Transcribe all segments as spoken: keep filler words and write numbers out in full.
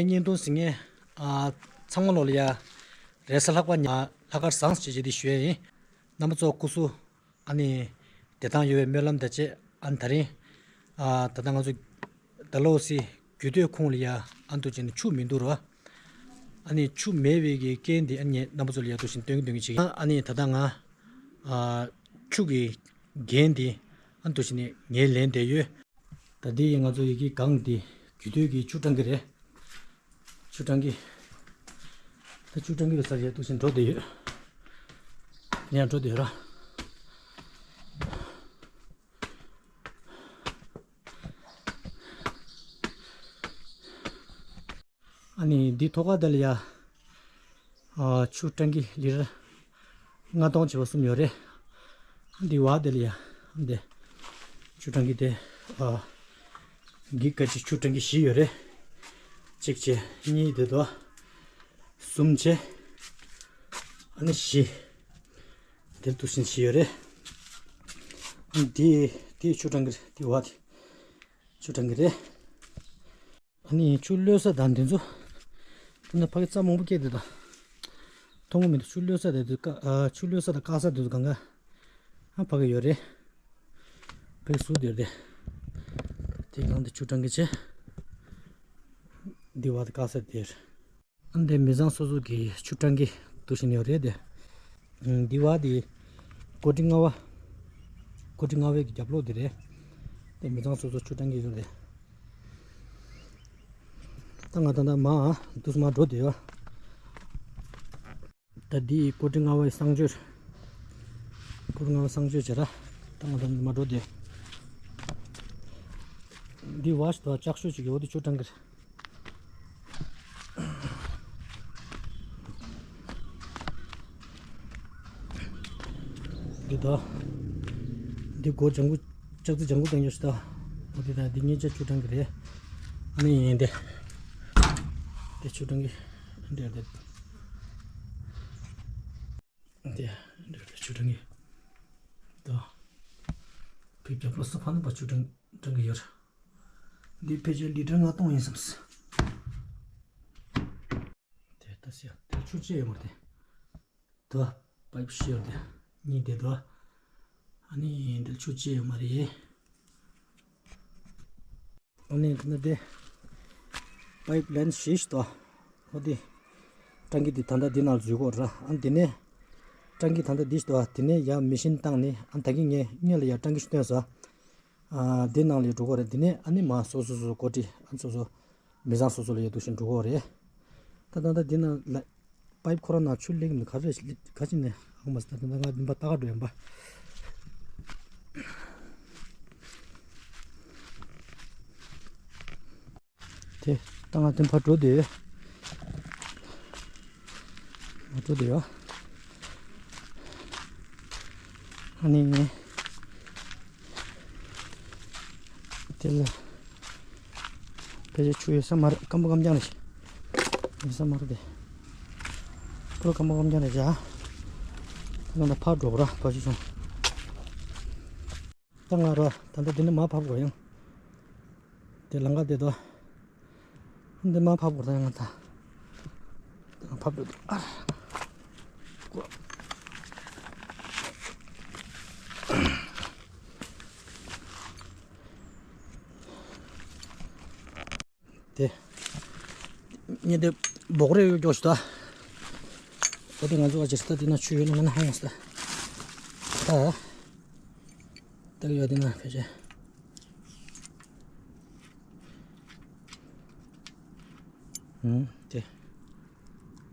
ངའི་བརྙན་ཐུང་གཟིགས་མཁན་ཨ་ཚང་མ་ལོག་ལ་ཡ་རེས་གཟའ་ལྷག་པ་ཉ་ལྷག་དཀར་བཟང་ཞེས་བྱས་ཏེ་ཞུ་ཡ་ཡིན། རྣམ་པ་ཚོ་སྐུ་གཟུགས་ཨ་ནི་བདེ་ཐང་ཡོད་པའི་སྨོན་ལམ་དང་བཅས། ཨ་ནི་ད་རིང་ཨ་ད་ལྟ་ང་ཚོ་ཌལ་ཧོ་སི་རྒྱུད་སྟོད་ཁོངས་ལ་ཡ་ཨ་འདུག་བྱས་ནས་ཆུ་མི་འདུག་ར། ཨ་ནི་ཆུ་མེད་པའི་གི་རྐྱེན་དེ་ཨ་ནི་རྣམ་པ་ཚོ་ལ་ཡ་འདུག་བཞིན་སྟོན་གི་སྟོན་གི་བྱེད་ཀྱི་ཡིན། ཨ་ནི་ད་ལྟ་ང་ཨ་ཆུ་གི་འགན་དེ་ཨ་འདུག་བྱས་ནས་ངས་ལེན་བསྡད་ཡོད། ད་འདི་ཡིན་ང་ཚོ་ཡི་གེ་གང་འདི་རྒྱུད་སྟོད་ཀྱི་ཆུ་འགྲང་གི་རེད། ཆུ་འགྲང་གི། ད་ཆུ་འགྲང་གི་ཡོད་ས་རེད་འདུག་བཞིན་འགྲོ་བསྡད་ཡོད། ཡང་འགྲོ་བསྡད་ཡོད་ར། ཨ་ནི་འདི་ཐོག་ཁ་དེ་ལ་ཡ། ཨ་ཆུ་འགྲང་གི་ལི་ཊར་ལྔ་སྟོང་བྱེ་བ་གསུམ་ཡོད་རེད། འདི་བ་དེ་ལ་ཡ། འདི་ཆུ་འགྲང་གི་དེ་ཨ་འདི་ཀ་ཅིག་ཆུ་འགྲང་གི་བཞི་ཡོད་རེད། གཅིག་བྱས་གཉིས་དེ་དོ། གསུམ་བྱས། ཨ་ནི་བཞི། དེར་འདུག་བཞིན་བཞི་ཡོད་རེད། ཨ་ནི་འདི་འདི་ཆུ་འགྲང་གི་རེད། འདི་བ་དེ་ཆུ་འགྲང་གི་རེད། ཨ་ནི་ཆུ་གློད་ས་དང་འདི་ཚོ། ད་ནི་ཕ་གི་རྩྭ་མང་པོ་སྐྱེས་འདུག་ད། མཐོང་གི་མི་འདུག་ཆུ་གློད་ས་དེ་དུས་ཀ་ཨ་ཆུ་གློད་ས་དང་བཀག་ས་དེ་ཚོ་གང་ག་ཨ་ཕ་གི་ཡོད་རེད། ཕ་གི་ཟུར་དེར་རེད། དེ་གང་དུ་ཆུ་འགྲང་གི་ཆེ། འདི་བ་དེ་བཀག་ས་དེར། ཨ་འདི་མི་ཚང་སོ་སོ་གི་ཆུ་འགྲང་གི་འདུག་བཞིན་ཡོད་རེད་དེ། འདི་བ་དེ་ཀོ་ཏི་ལྔ་པ། ཀོ་ཏི་ལྔ་པའི་གི་རྒྱབ་ལོགས་དེ་རེད། དེ་མི་ཚང་སོ་སོ་ཆུ་འགྲང་གི་ཡོད་རེད། ད་ང་ད་ལྟ་མ་འདུག་མ་འགྲོ་དེ་ཡོད། ད་འདི་ཀོ་ཏི་ལྔ་པའི་གསང་སྤྱོད། ཀོ་ཏི་ལྔ་པའི་གསང་སྤྱོད་བྱེད་ར། ད་ང་ད་ལྟ་མ་འགྲོ་དེ། འདི་བ་ཞིག་ད་ལྕགས་ཤོག་ཅིག་ཡོད་དེ་ཆུ་འགྲང་གི་རེད། འདི་ད། འདི་སྒོ་ལྗང་གུ། ལྕགས་རྩི་ལྗང་གུ་བཏང་ཡོད་ཤི་ད། འོ་འདི་ད་འདི་གཉིས་ཆ་ཆུ་འགྲང་གི་རེད། ཨ་ནི་ཡིན་འདི། འདི་ཆུ་འགྲང་གི། འདི་འདི། འདི་འདི་ཆུ་འགྲང་གི། ད། བོད་རྒྱ་པོ་ས་ཕ་ནུ་པ་ཆུ་འགྲང་འགྲང་གི་ཡོད་རེད། འདི་ཕལ་ཆེར་ལི་ཊར་ལྔ་སྟོང་ཡིན་བསམས། དེ་ལྟ་ཟེར་དེ་ཆུ་ཆེ་ཡོད་མ་རེད། དོ། པའིབ་ཤེལ་དེ་གཉིས་དེ་དོ། ཨ་ནི་འདིར་ཆུ་ཆེ་ཡོད་མ་རེད། ཨ་ནི་འདི་ནི་དེ་པའིབ་ལན་བཞི་ཞིག་དོ། ཨོ་དེ་ཊང་ཀི་དེ་ད་ལྟ་འདི་ནང་འཛུལ་གོ་ར། ཨ་འདི་ནས་ཊང་ཀི་ད་ལྟ་འདི་ཞིག་དོ། དེ་ནས་ཡར་མེ་ཤིན་བཏང་ནས་ཨ་ད་གིན་ངས་སྔོན་ལ་ཡར་ཊང་ཀི་ཞིག་བཏོན་སོང་། ཨ་འདི་ནང་ལ་འགྲོ་གོ་ར། དེ་ནས་ཨ་ནི་མ་སོ་སོ་སོ་སོ་ཀོ་ཏི་ཨ་སོ་སོ། མི་ཚང་སོ་སོ་ལ་ཡོད་འདུག་བཞིན་འགྲོ་གི་རེད། ད་ད་ལྟ་འདི་ན་ལ་པའིབ་ཁོ་རང་ན་ཆུ་ལེགས་མི་ག་རེ་ག་ཅི་ནས་ཨང་མ་སི་ད་ད་ང་མིན་པ་ལྟ་ག་འགྲོ་ཡིན་པ། དེ་ད་ང་དེ་ཕར་འགྲོ་དེ་ཕར་འགྲོ་དེ་ཡོད། ཨ་ནི་དེ་ལ་ཕལ་ཆེར་ཆུ་ཡོད་ས་མ་རེད། སྐམ་པོ་སྐམ་རྐྱང་རེད། ཡོད་ས་མ་རེད་དེ། ཕུ་རུ་སྐམ་པོ་སྐམ་རྐྱང་རེད་བྱ། ད་ང་ཕར་འགྲོ་ར་ཕར་ཆུ་སོང་། ད་ང་ར་ད་ལྟ་འདི་ནས་མར་ཕབ་དགོས་ཡང་། དེ་ལམ་ཁ་དེ་དོ། འདི་མར་ཕབ་དགོས་ད་ཡང་ད། ཕབ་དགོས་ཨ། དེ། ཉེ་དེ་སྦོག་རེ་ཡོད་ཀྱོག་ཤི་ད། ད་དེ་ང་ཚོ་བ་ཅིར་ད་དེ་ན་ཆུ་ཡོད་ན་ང་ན་ཧ་ཡང་སི་ད། ད། ད་ཡོད་དེ་ན་ཕལ་ཆེར། ཨུམ་དེ།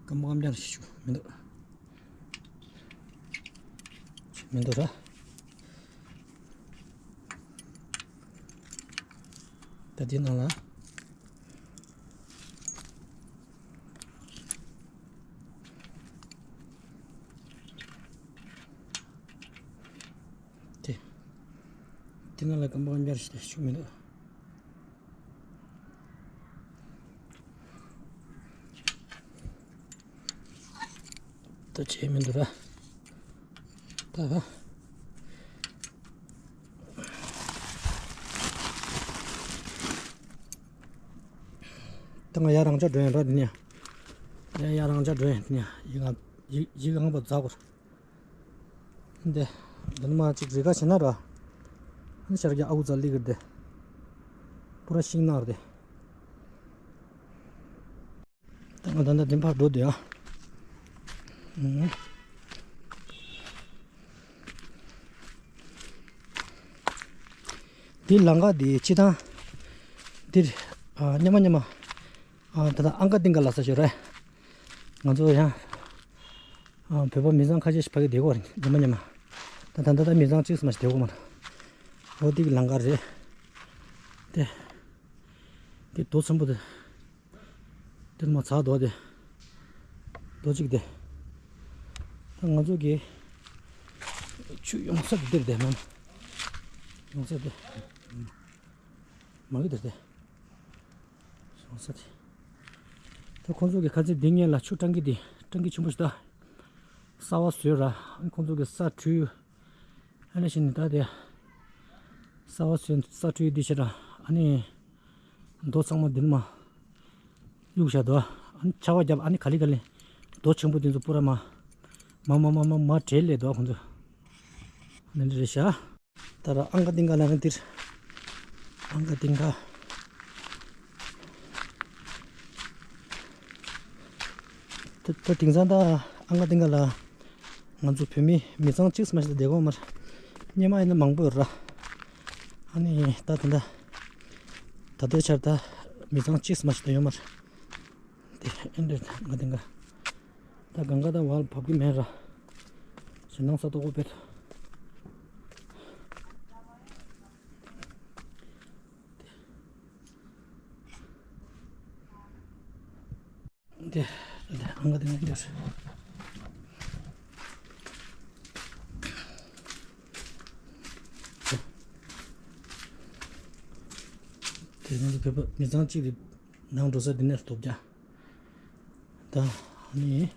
སྐམ་སྐམ་རྐྱང་ཞིག་ཆུ་མི་འདུག་མི་འདུག་ར། ད་འདི་ནང་ལ། དེ། འདི་ནང་ལ་སྐམ་པོ་ཉར་ཞིག་ཆུ་མི་འདུག་ད་བྱས་མི་འདུག་ར། ད། ད་ང་ཡར་རང་ཅག་འགྲོ་ཡིན་ར་དེ་ནས། ཡ་ཡར་རང་ཅག་འགྲོ་ཡིན་དེ་ནས་ཡིག་ང་ཡིག་ཡིག་ངང་པ་འཛག་གོ། འདི་འདི་ནས་མར་ཅིག་རི་ཁ་བྱས་ན་ར། ཨ་ནི་ཤར་རྒྱག་ཨའུ་ཙ་ལི་གི་རེད་དེ། པུ་ར་ཤིང་ནགས་རེད་དེ། ད་ང་ད་ལྟ་འདི་ཕར་འགྲོ་དུས་ཨ། ཨུམ། འདི་ལམ་ཁ་འདི་སྤྱིར་བཏང་འདིར་ཨ་སྙེ་མ་སྙེ་མ་ཨ་ད་ལྟ་ཨང་ཀ་ཏིང་ཀ་ལབ་ས་ཞིག་རེད། ང་ཚོ་ཡང་ཨ་བོད་པ་མི་ཚང་ཁ་ཤས་ཤིག་ཕ་གི་བསྡད་ཀྱི་ཡོད་རེད། སྙེ་མ་སྙེ་མ། ད་ད་ལྟ་ད་མི་ཚང་གཅིག་ཙམ་ཞིག་བསྡད་ཀྱི་ཡོད་མ་རེད། འོ་འདི་གི་ལམ་ཁ་རེད། དེ་དེ་རྡོ་ཆེན་པོ་དེ། དེར་མ་ཚགས་རྡོ་དེ། རྡོ་གཅིག་དེ། ད་ང་ཚོ་གི་ཆུ་ཡོང་ས་དེ་དེར་དེ་མ། ཡོང་ས་དེ། མ་གི་དེར་དེ། ཡོང་ས་དེ། ད་ཁོང་ཚོ་གི་ཁ་ཚིག་འདི་ངན་ལ་ཆུ་ཊང་ཀི་དེ་ཊང་ཀི་ཆེན་པོ་ཞིག་ད། གསར་པ་བཟོས་ར། ཁོང་ཚོ་གི་ས་བྲུས། ཨ་ནི་བཞིན་ད་དེ། གསར་པ་བཟོས་ས་བྲུས་དེ་ཕྱིར་ར། ཨ་ནི། རྡོ་ཚང་མ་འདི་ནས་མར་གཡུགས་བཞག་འདུག་ཨ་ནི་ཆར་པ་བརྒྱབ་ཨ་ནི་ག་ལེ་ག་ལེ་རྡོ་ཆེན་པོ་འདི་ཚོ་པུ་ར་མར་མར་མར་མར་མར་མར་བྲེལ་ལས་འདུག་ཁོང་ཚོ། ཨ་ནི་འདི་རེད་ཤག་ད་ར་ཨང་ཀ་ཏིང་ཀ་ལ་ནི་འདིར། ཨང་ཀ་ཏིང་ཀ། ད་ད་དེང་སང་ད་ཨང་ཀ་ཏིང་ཀ་ལ། ང་ཚོ་བོད་མི་མི་ཚང་གཅིག་ཙམ་ཞིག་བསྡད་ཀྱི་ཡོད་མ་རེད། སྔོན་མ་ཡིན་ན་མང་པོ་ཡོད་ར། ཨ་ནི་ད་ད་ད་ད་ལྟའི་ཆར་ད་མི་ཚང་གཅིག་ཙམ་ཞིག་བསྡད་ཡོད་མ་རེད། དེ་ཨེ་འདྲ་ང་དེ་འགའ་ད་གང་ག་ད་བར་བབ་ཀྱི་མེད་ར། ཞེད་སྣང་ས་དོག་པོ་དཔེ། དེ་དེ་ཨང་ག་དེ་ནས་འདིར། དེ་ནས་བོད་པ་མི་ཚང་གཅིག་གི་ནང་འགྲོ་ས་དེ་ནས་སྟོབས་རྒྱག་ད་ནི་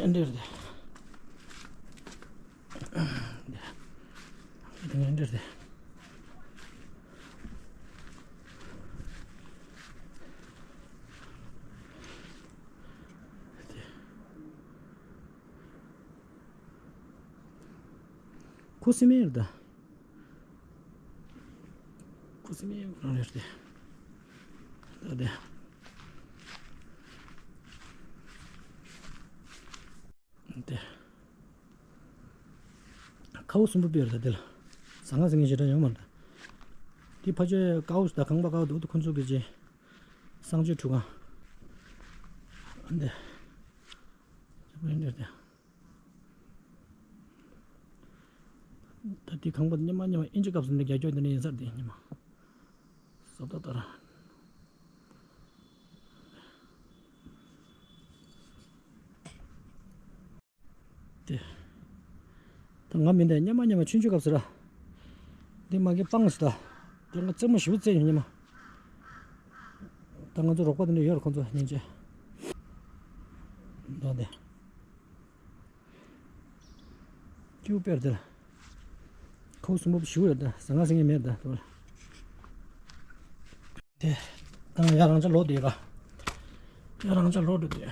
ཨེ་འདྲེར་དེ། ཨེ་འདྲེར་དེ། ཁུ་སིམ་མེར་ད། ཁུ་སིམ་མེར་རང་རེད་དེ། ད་དེ། དེ། ཁའུ་གསུམ་པོ་དཔེར་ད་དེ་ལ། ཟ་ང་ཟ་ངེ་ཞེ་དྲག་ཡོང་མ་ད། དེ་ཕ་ཆོས་ཀའུ་ད་ཁང་པ་ཀའུ་དུ་དུ་ཁོ་ཚོ་གི་ཅི། གསང་སྤྱོད་ཁྲུ་གང་། འདི། འདི་འདི་འདི། ད་དེ་ཁང་པ་ཉི་མ་ཉི་མ་ཨིན་ཅི་སྐབས་སུ་འདི་རྒྱ་ཁྱོད་འདི་ནས་ཡིན་ས་རེད་ཉི་མ། ཟབ་ད་ལྟར། དེ། ད་ང་མི་འདི་སྙེ་མ་སྙེ་མ་ཆུང་ཆུང་སྐབས་སུ་ར། འདི་མ་གི་སྤང་ཞིག་ད། དེ་ང་རྩེད་མོ་ཞིབ་རྩེད་ཡོང་སྙེ་མ། ད་ང་ཚོ་རོགས་པ་དེ་འདྲ་ཡོད་ར་ཁོང་ཚོ་སྙིང་རྗེ། ད་དེ། ཀྱུ་པེར་དེ་ལ། ཁོ་སུན་པོ་ཞིག་རེད་ད་ཟ་ང་ཟ་ངེ་མེད་ད་དོ། དེ། ད་ང་ཡ་རང་ཅག་ལོག་དེ་ར། ཡ་རང་ཅག་ལོག་འགྲོ་དེ།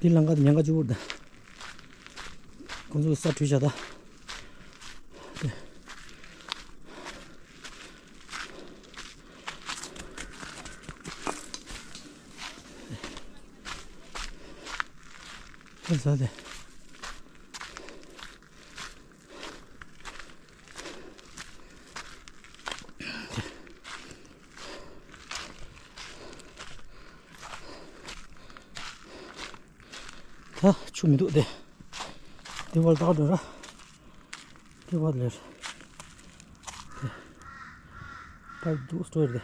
དེ་ལང་ཀ་དེ་ཉང་ཀ་ཅི་བོར་ད། ཁོང་ཚོ་ས་བྲུས་བཞག་ད། ད་ས་དེ། ད་ཆུ་མི་འདུག་དེ། དེ་བར་དག་འགྲོ་ར། དེ་བར་ལེར། དེ། ཕར་འདུག་སྟོར་དེ།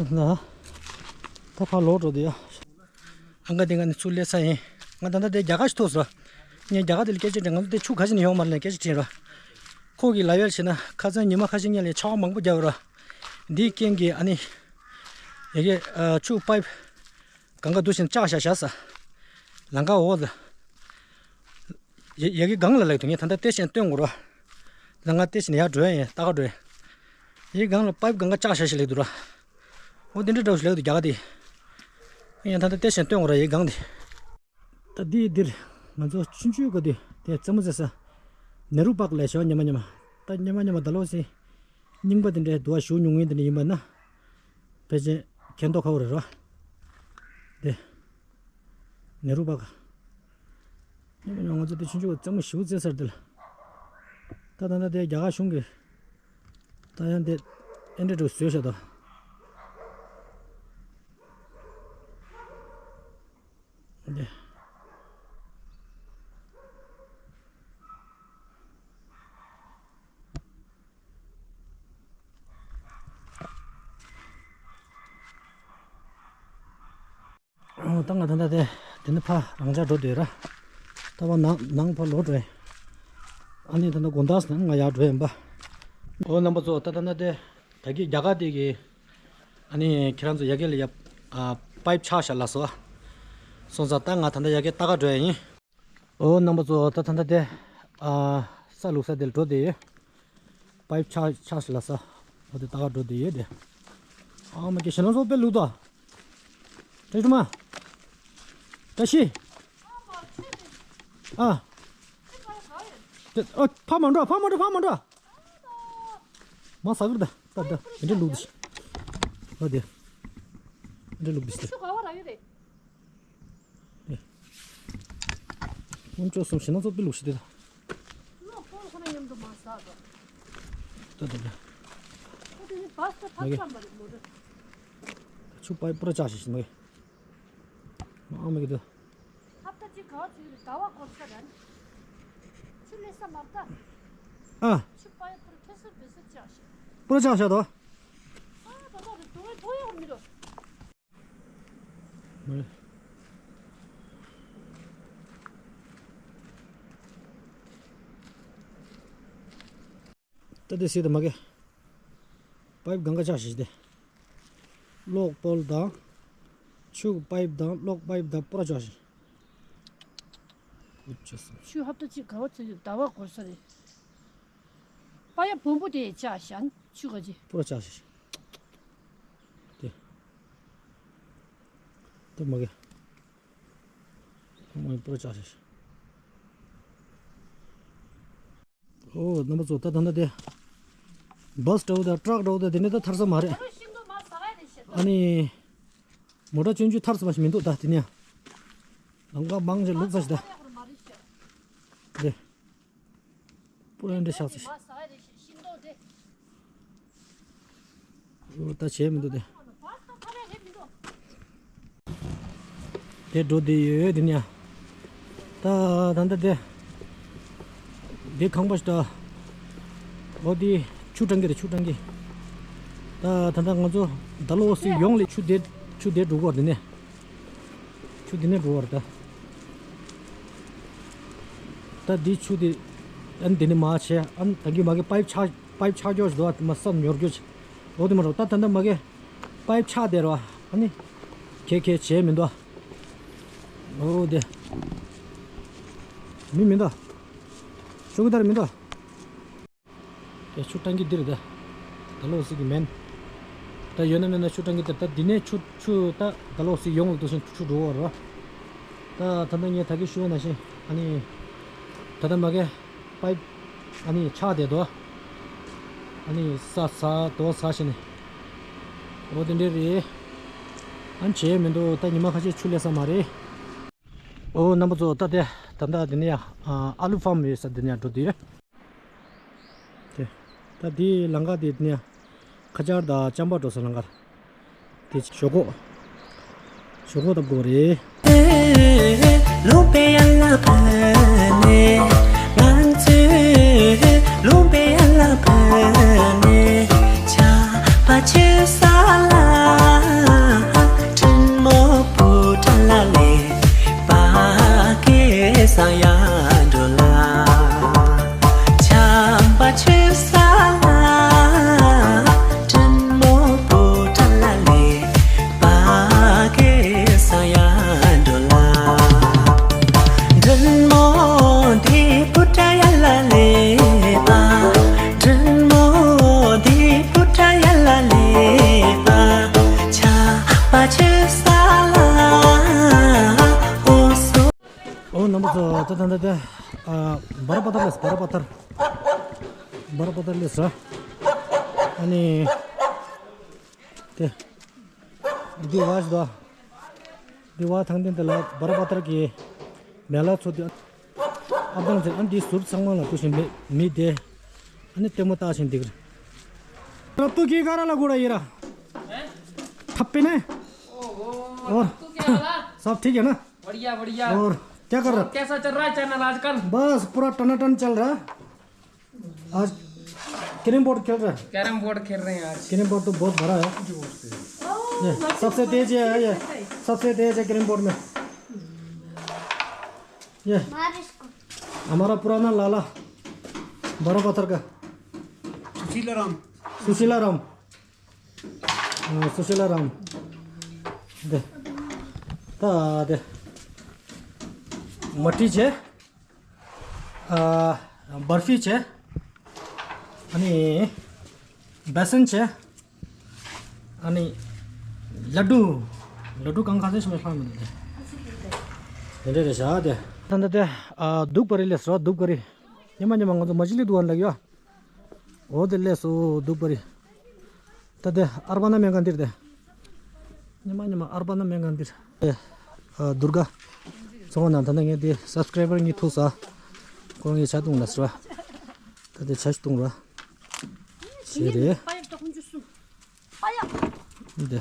ད་ད་ཕར་ལོག་འགྲོ་དེ་ཡ། ཨང་ཀ་དེ་ང་ནི་ཚུར་སླེབས་ས་ཡིན། ང་ད་ལྟ་དེ་རྒྱ་གར་ཞིག་ཐུག་སོང་། ངས་རྒྱ་གར་དེ་ལ་སྐད་ཆ་དྲིས། ང་ཚོ་དེ་ཆུ་ག་ཞིག་ནས་ཡོང་མ་རེད་ལབ་སྐད་ཆ་དྲིས་ར། ཁོ་གིས་ལབ་ཡ་བྱས་ན་ཁ་སང་ཉི་མ་ཁ་ཤས་སྔོན་ལ་ཆར་པ་མང་པོ་བརྒྱབ་ར། འདིའི་རྐྱེན་གྱིས་ཨ་ནི། ཡ་གི་ཨ་ཆུ་པའིབ་གང་ག་འདུག་བྱས་ནས་བཅག་བཞག་བཞག་ས། ལམ་ཁ་འོག་ལ། ཡ་ཡ་གི་སྒང་ལ་ལེགས་འདུག་ངས་ད་ལྟ་སྟེ་ཞེན་སྟོན་དགོས་ར། ལམ་ཁ་སྟེ་ཞེན་ཡར་འགྲོ་ཡ་ཡིན། ལྟ་ག་འགྲོ་ཡ། ཡ་གི་སྒང་ལ་པའིབ་སྒང་ག་བཅག་བཞག་ཞིག་ལེགས་འདུག་ར། འོ་དེ་འདྲ་འདྲ་བོ་ཞིག་ལེགས་འདུག་རྒྱ་གར་དེ། ཡ་ད་ལྟ་སྟེ་ཞེན་སྟོན་དགོས་ར་ཡ་གི་སྒང་དེ། ད་འདི་འདིར་ང་ཚོ་ཆུང་ཆུང་ག་དུས་དེ་རྩེད་མོ་རྩེ་ས། ནེ་རུ་པཱག་ལ་ཞོ་ཉི་མ་ཉི་མ། ད་ཉི་མ་ཉི་མ་ད་ལོ་སི། རྙིང་པ་དེ་འདྲའི་དུ་བ་ཞུ་མྱོང་ངེས་དེ་འདྲ་ཡིན་པ་ན། ཕལ་ཆེར་མཁྱེན་མདོག་ཁ་པོ་རེད་རོ། དེ། ནེ་རུ་པཱག་ཉི་མ་ཉི་མ་ང་ཚོ་དེ་ཆུང་ཆུང་ག་རྩེད་མོ་ཞེ་པོ་རྩེ་ས་རེད་དེ་ལ། ད་ད་ད་དེ་རྒྱ་གར་གཞུང་གི། ད་ཡང་དེ། ཨེ་འདྲ་འདྲ་བཟོས་བཞག་ད། འདི། ཨོ་ད་ང་ད་ལྟ་དེ་དེ་ནི་ཕ་རང་ཅག་འགྲོ་འདོད་ར། ད་བ་ནང་ནང་ཕ་ལོག་འགྲོ་ཡིན། ཨ་ནི་ད་ལྟ་དགོང་དག་ནང་ང་ཡར་འགྲོ་ཡིན་པ། ཨོ་རྣམ་པ་ཚོ་ད་ད་ལྟ་དེ། ད་གི་རྒྱ་གར་དེ་གི། ཨ་ནི་ཁྱེད་རང་ཚོ་ཡ་གི་ལ་ཡ། ཨ། པའིབ་ཆག་བཞག་ལ་སོ། སོང་ཙང་ད་ང་ད་ལྟ་ཡ་གི་ལྟ་ག་འགྲོ་ཡ་ཡིན། ཨོ་རྣམ་པ་ཚོ་ད་ད་ལྟ་དེ། ཨ། ས་བླུགས་ས་དེ་ལ་འགྲོ་དེ་ཡོད། པའིབ་ཆག་ཆག་བཞག་ལ་ས། ཨོ་དེ་ལྟ་ག་འགྲོ་དེ་ཡོད་དེ། ཨ་མ་གི་ཞེ་ན་སོ་པེ་ལུག་དོ། ཏྲེ་ཏྲུ་མ། ཏྲ་ཤི། ཨ། ཏེ་ཨ་ཕ་མ་འགྲོ་ཕ་མ་འགྲོ་ཕ་མ་འགྲོ། མ་ས་གར་ད་ད་ད་དེ་འདྲ་ལུག་དེ་ཤི། ཨ་དེ། དེ་འདྲ་ལུག་དེ་ཤི། ཆུ་ག་བ་ར་ཡོད་རེད། ཨེ། སྔོན་ཆོག་སོང་ཞེ་ན་ཚོ་པི་ལུག་ཤི་དེ་ད། ལོ་ཕོར་ཁོ་ན་མཉམ་དུ་མ་ཟ་དོ། ད་ད་ད། ཁོ་དེ་ནི་བ་སོ་ཐབ་ཆམ་པ་རེད་མོ་རེད། ཆུ་པའི་པུ་ར་ཆག་ཤི་ཤི་མ་གི། ཨ་མ་གི་དུ། ཧབ་ཏ་ཅིག་ག་བ་ཚིག་རེད་ཟླ་བ་འགོར་ས་རན། ཆུ་ལས་ས་མ་བཏབ། ཨ། ཆུ་པའི་པུ་ར་ཐེ་སུ་བེ་སུ་ཅག་ཤི། པུ་ར་ཆག་ཤ་དོ། ཨ་ད་ད་རེད་དུ་བའི་ཐོ་ཡོག་མི་རོ། མ་རེད། ད་དེ་སྲིད་དུ་མ་གི། པའིབ་གང་ག་ཆག་ཤི་ཤི་དེ། གློག་པོལ་དང་། ཆུ་པའིབ་དང་གློག་པའིབ་དང་པུ་ར་ཆག་ཤི། ཆུ་ཧབ་ཏ་གཅིག་ག་བ་ཚོད་ཟླ་བ་འགོར་ས་རེད། པ་ཡ་བོང་བུ་དེ་ཆག་ཤན་ཆུ་ག་ཅི། པུ་ར་ཆག་ཤི་ཤི། དེ། དེ་མ་གི། མ་གི་པུ་ར་ཆག་ཤི་ཤི། ཨོ་རྣམ་པ་ཚོ་ད་ད་ལྟ་དེ། བཱས་འདྲ་བོ་དང་ཊྲག་འདྲ་བོ་དང་དེ་ནས་ད་ཐར་ས་མ་རེད། ཨ་ནི། མོ་ཊ་ཆུང་ཆུང་ཐར་ས་མ་ཞིག་མི་འདུག་ད་དེ་ནས། ལམ་ཁ་མང་ཆེ་ལུག་ས་ཞིག་ད། དེ། པུ་ར་འདྲ་ཤག་ས་ཞིག་ཨོ་ད་བྱས་མི་འདུག་དེ། དེ་འགྲོ་བསྡད་ཡོད་དེ་ནས། ད་ད་ལྟ་དེ། དེ་ཁང་པ་ཞིག་ད། ཨོ་དེ་ཆུ་བཏང་གི་རེད་ཆུ་བཏང་གི་ད་ད་ལྟ་ང་ཚོ་ད་ལོ་སི་ཡོང་ལེ་ཆུ་དེ་ཆུ་དེ་འགྲོ་གི་རེད་དེ་ནས། ཆུ་དེ་ནས་འགྲོ་བ་རེད་ད། ད་འདི་ཆུ་དེ། ཨ་ནི་དེ་ནས་མར་བྱས་ཨ་ནི་ད་གིན་མ་གི་པའིབ་ཆག་པའིབ་ཆག་རྒྱུ་ཞིག་འདུག་བ་མར་ས་ཉོར་རྒྱུ་ཞིག་འོ་དེ་མ་རེད་ད་ད་ལྟ་མ་གི། པའིབ་ཆག་བསྡད་རེད་བ། ཨ་ནི། ཁེ་ཁེ་བྱས་མི་འདུག་འོ་དེ། མི་མི་འདུག་ཤོག་གུ་ལྟར་མི་འདུག་དེ་ཆུ་ཊང་ཀི་འདི་རེད་ད། ད་ལོ་སི་གི་མེན། ད་ཡོད་ན་མེད་ན་ཆུ་ཊང་ཀི་འདི་ད་འདི་ནས་ཆུ་ཆུ་ད་ད་ལོ་སི་ཡོང་ལ་འདུག་ཤིང་ཆུ་འགྲོ་བ་རེད་བ། ད་ད་ལྟ་ངས་ད་གིན་ཞུས་པ་ནང་བཞིན་ཨ་ནི། ད་ལྟ་མ་གི། པའིབ། ཨ་ནི་ཆག་བསྡད་དོ། ཨ་ནི་ས་ས་དོ་ས་ཞེ་ནས། འོ་དེ་འདྲས་རེད། ཨ་ནི་བྱས་མི་འདུག་ད་ཉི་མ་ཁ་ཤས་ཆུ་སླེབས་ས་མ་རེད། ཨོ་རྣམ་པ་ཚོ་ད་ལྟ་ད་ལྟ་འདི་ནས་ཡ། ཨ་ལུ་ཕམ་ཡོད་ས་འདི་ནས་ཡ་འགྲོ་དུས། དེ། ད་འདི་ལམ་ཁ་དེ་འདི་ནས་ཡ། ཁ་ཆར་དང་ཅམ་པ་འགྲོ་ས་ལམ་ཁ། དེ་ཞོག་ཁོག་ཞོག་ཁོག་བཏབ་དགོས་རེད། ལུང་པའི་ཡན་ལག་ཕུ་ནས་ང་ཚོས་ལུང་པའི་ཡན་ལག་ཕུ་ནས་ཆར་པ་ཆུ་ས་ལ་དྲིན་མོ་བུ་ཁྲ་ལ་ལས་པ་ཀེ་ས་ཡ་འགྲོ་ལ། ཆར་པ་ཆུ་ས་ལ་དྲིན་མོ་བུ་ཁྲ་ལ་ལས་པ་ཀེ་ས་ཡ་འགྲོ་ལ། ད་ད་ད་ད། ཨ། བར་པ་ཐར་ལས། བར་པ་ཐར། བར་པ་ཐར་ལས་ར། ཨ་ནི། དེ། འདི་བ་ཞིག་དོ། འདི་བ་ཐང་ཏན་དེ་ལ་བར་པ་ཐར་གྱི་མེ་ལ་ཚོ་དེ། ཨ་དང་ཚེ་ཨ་འདི་ཟུར་ཚང་མ་ལ་ཏུ་ཞིང་མི་མི་དེ། ཨ་ནི་ལྟད་མོ་ལྟ་ཞིང་འདུག་ར། ཏུ་ཀི་ཀ་ར་ལ་གུ་ར་ཡི་ར། ཐབ་པེ་ནེ། और सब ठीक है ना? बढ़िया, बढ़िया। और क्या कर रहा? कैसा चल रहा है चैनल आजकल? बस पूरा टनाटन चल रहा है। आज कैरम बोर्ड खेल रहा है। कैरम बोर्ड खेल रहे हैं आज। कैरम बोर्ड तो बहुत बड़ा है। ये सबसे तेज है, ये सबसे तेज है कैरम बोर्ड में। ये हमारा पुराना लाला, बड़ा पत्थर का। सुशीला राम। सुशीला राम। अ, सुशीला राम। दे। ता दे। मट्टी छे। अ, बर्फी छे। अनि बेसन छे। अनि लड्डु। लड्डु कहाँ खाते इसमें खाने में देते। दे दे दे सा दे। तंदे दे। अ, धूप करी ले सो, धूप करी। ये मन्ने मंगो तो मछली दुकान लगी हो। འོ་དེ་ལས་སོ་སྡུག་པ་རེད། ད་དེ་ཨར་པ་ན་མེ་ག་འདིར་དེ། ཉི་མ་ཉི་མ་ཨར་པ་ན་མེ་ག་འདིར། ཨེ། ཨ། དུར་ག་ཚོང་ན་ད་ནང་ངས་དེ་སབ་སི་ཀ་རའི་བར་གཉིས་ཐུག་ས། ཁོང་གིས་ཆ་བཏུང་ལ་ཟེར་བ། ད་དེ་ཆ་ཞིག་བཏུང་ར། ཞེས་རེད། འདི།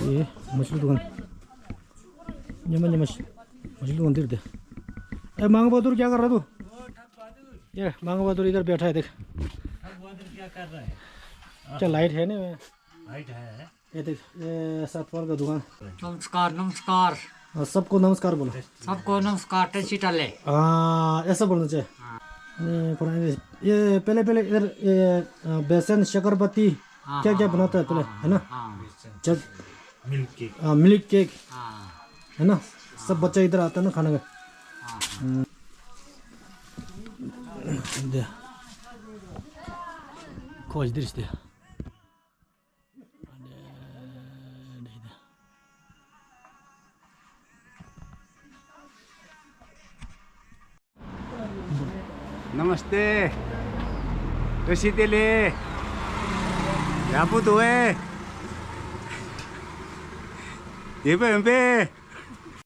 ཨེ། མ་ཤི་དུག་ག་ཉི་མ་ཉི་མ་ཤི་མ་ཤི་དུག་ག་འདིར་དེ། ཨེ། मांग बहादुर क्या कर रहा तू? ये मांग बहादुर इधर बैठा है देख। मांग बहादुर क्या कर रहा है? क्या लाइट है नहीं? लाइट है। ये देख, ये सतपाल का दुकान। नमस्कार, नमस्कार। हाँ, सबको नमस्कार बोलो। सबको नमस्कार, टची टले। हाँ, ऐसा बोलना चाहिए। हाँ। ये पुराने, ये पहले, पहले इधर, ये, अ, बेसन, शक्कर पत्ती, हाँ, क्या, क्या हाँ, बनाता है पहले, हाँ, है ना? हाँ। जब मिल्क केक। हाँ, मिल्क केक। हाँ। है ना? सब बच्चा इधर आता है ना खाने का। हाँ। हम्म। दे। खोज दृश्य दे। नमस्ते। टोसी तेले। यापू तो है। ये पे, पे।